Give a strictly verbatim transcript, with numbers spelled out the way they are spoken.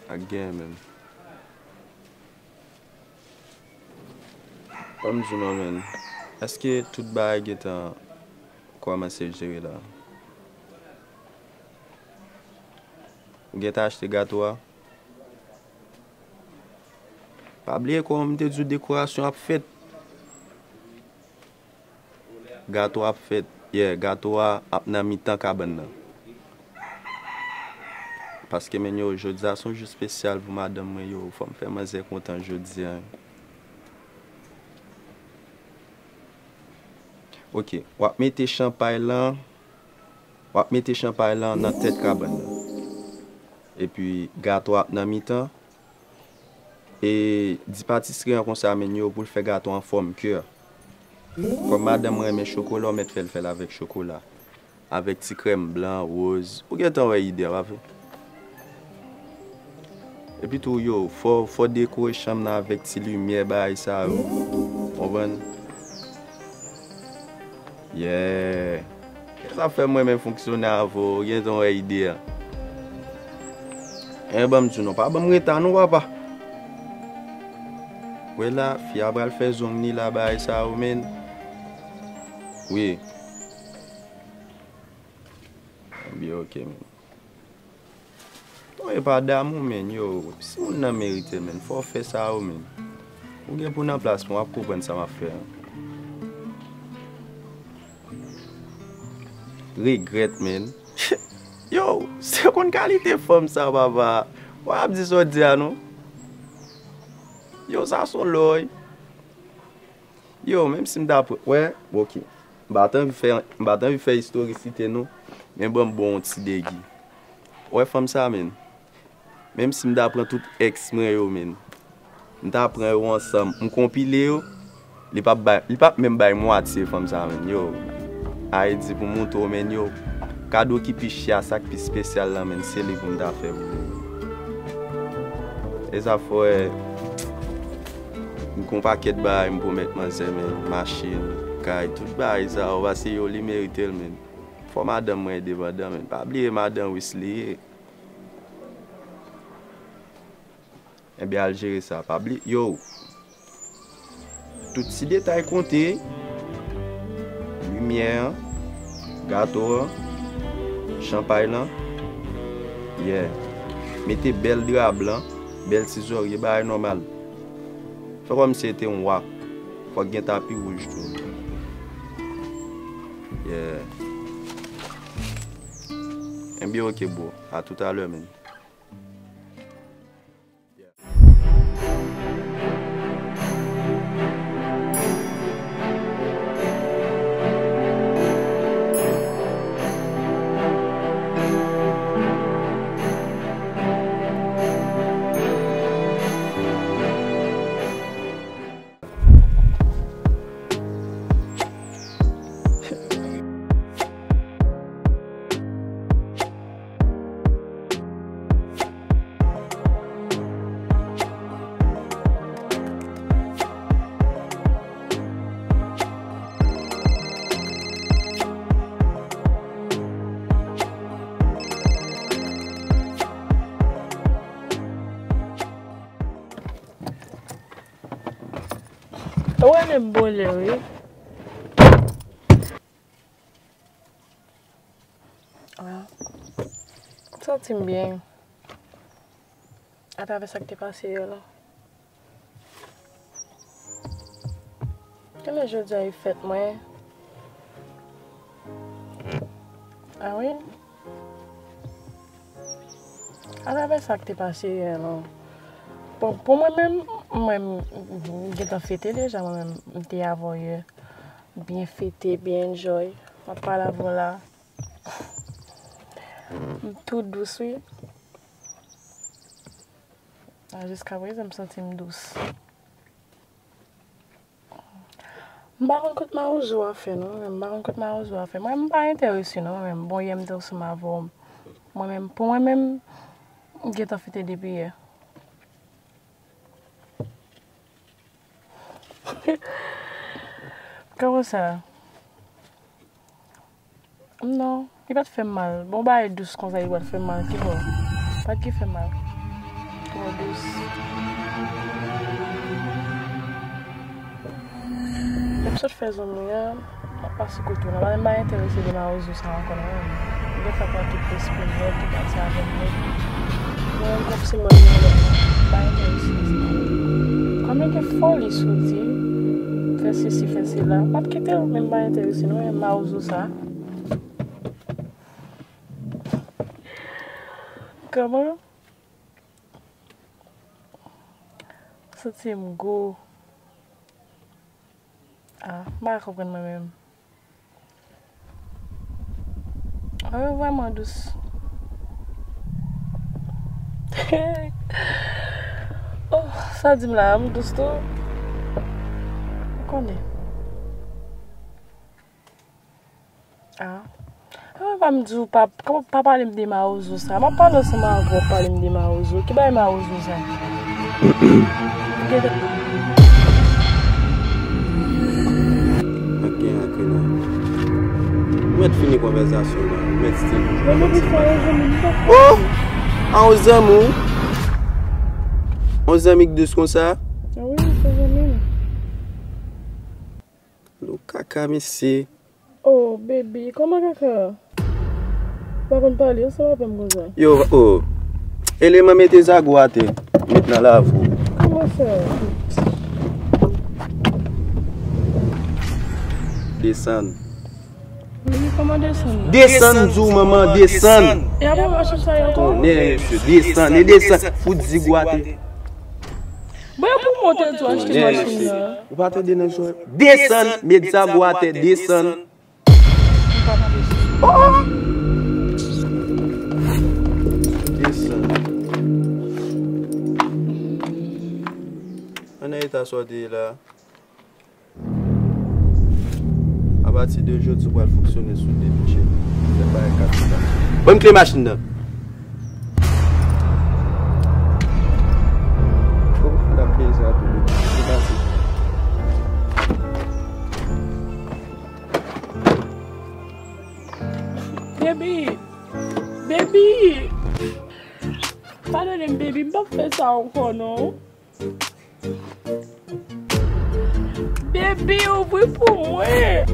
Ak gen menm. Ban m di w non, menn. Èske tout bagay gentan kòmanse jere la? Ou gentan achte gato a? Pa bliye kòman m te di w dekorasyon ap fèt. Gato ap fèt. Yeah, gato a ap nan mitan kabann nan. Paske, menn, yo, jodi a se yon jou espesyal pou madanm mwen, yo. Fò m fè manzè kontan jodi a. Ok, w ap mete chanpay lan, w ap mete chanpay lan nan tèt kabann nan. Epi, gato ap nan mitan. E di patisri an konsa, menn, yo, pou l fè gato an fòm kè. Kòm madanm mwen renmen chokola, w mèt fè l, fè l avèk chokola. Avèk ti krèm blan, woz. Ou gentan wè ide a, pa vre? Epi tou, yo, fò, fò dekore chanm nan avèk ti limyè, bagay sa yo. Konprann? Yeah. Sa fè mwen menm fonksyone avè w, ou gentan wè ide a. Enben, ban m di w non, pa ban m reta non, papa. Wè la, fi a pral fè zong li la, bagay sa yo, menn. Wi. Byen, ok, menn. Non, e pa damou, menn, yo. Si moun nan merite l, menn, fò w fè sa, yo, menn. Ou gen pou nan plas mwen, w ap konprann sa m ap fè an. Regrèt, menn. Yo, se konn kalite fanm sa, papa. W ap di sa w di a, non? Yo, sa s on lòy. Yo, menm si m ta pran, wè, ok. M pa t anvi fè, m pa t anvi fè istorisite non, men ban m ba w yon ti degi. Wè fanm sa, menn. Menm si m ta pran tout èks mwen yo, menn. M ta pran yo ansanm, m konpile yo, li p ap bay, li p ap menm bay mwatye fanm sa, menn. Yo, Ayiti pou montre w, menn, yo. Kado ki pi chè a, sa k pi espesyal la, menn, se li pou m ta fè pou li. E sa fè, m gon pakèt bagay m pwomèt manzè, menn, machin, kay, tout bagay sa yo, paske yo, li merite l, menn. Fò madanm mwen endepandan, menn. Pa bliye madan Wis li ye. Enben, al jere sa, pa bliye. Yo, tout ti detay konte. Limyè an, gato an, chanpay lan. Yeah. Mete bèl dra blan, bèl ti zòrye, bagay nòmal. Fè kòmsi se te yon wa. Fòk gen tapi wouj tou. Yeah. Enben, ok, bro. A toutalè, menn. Ou rele m bole, wi. Ah. M santi m byen. Atravè sa k te pase yè la. Konnen jodi a e fèt mwen. Ah wi. Atravè sa k te pase yè la. Bon, pou mwen menm, mwen, m gentan fete deja, mwen menm, m te avè w yè. Byen fete, byen enjoy. M ap pale avè w la. M tou dous, wi. A, jiskaprezan, m santi m dous. M pa konn kot mawozo a fè, non, men m pa konn kot mawozo a fè. Mwen, m pa enterese, non, men bon, yè m te ansanm avè w. Mwen menm, pou mwen menm, m gentan fete depi yè. Kòman sa? Non, li pa t fè m mal. Bon, bagay dous konsa, li pa t fè m mal, ki bò? Pa t ki fè m mal. Mwen dous. Lè m sot fè zong mwen an, m ap pase kote w la. Mwen pa enterese de mawozo sa ankò non. M gen fè pran tout respè m nèt, tout pati avè m nèt. Mwen menm kòm se mwen menm, m pa enterese de sa. Kòm yo gen foli sou di, fè sesi, fè sela, m ap kite l, men m pa enterese non, e mawozo sa. Kòman? Santi m gwo. Ah, m pa ka konprann mwen menm. Mwen vrèman dous. Oh, sa di m la, m dous tou. Ou konnen. Ah. Kòman pa m di w pa, kòman pa pale m de mawozo sa? M ap pale ansanm avè w, pale m de mawozo. Ki bay mawozo sa? Gentan. Ak gen ak nan. Ou mèt fini konvèsasyon la. Ou mèt stil. Mwen depi fè yon zanmi m pa. Oh! A yon zanmi w? Yon zanmi k dous konsa? Ah wi, se zanmi m. Lo kaka mesye. Oh, baby, kòman kaka? Ou pa konn pale, ou sa w ap fè m konsa? Yo, oh. Eleman mete zago atè. Met nan lavi w. Kòman sa? Desann. Baby, kòman desann la? Desann, di w manman, desann. E apre machin sa yo ankò? Tonnè, mesye, desann, e desann. Fout zigo atè. Bon, e pou mwen te di w achte machin nan. Ou pa tande nan zòrèy. Desann, met zago atè, desann. Oh! Desann. Ann nan eta sa w te ye la. Apati de jodi, ou pral fonksyone sou de bidjè. Fè bagay kapital. Ban m kle machin nan. Oh, n ap peye sa tou, wi. Se pase. Baby! Baby! Padone m, baby, m p ap fè sa ankò, non. Baby, ouvri pou mwen.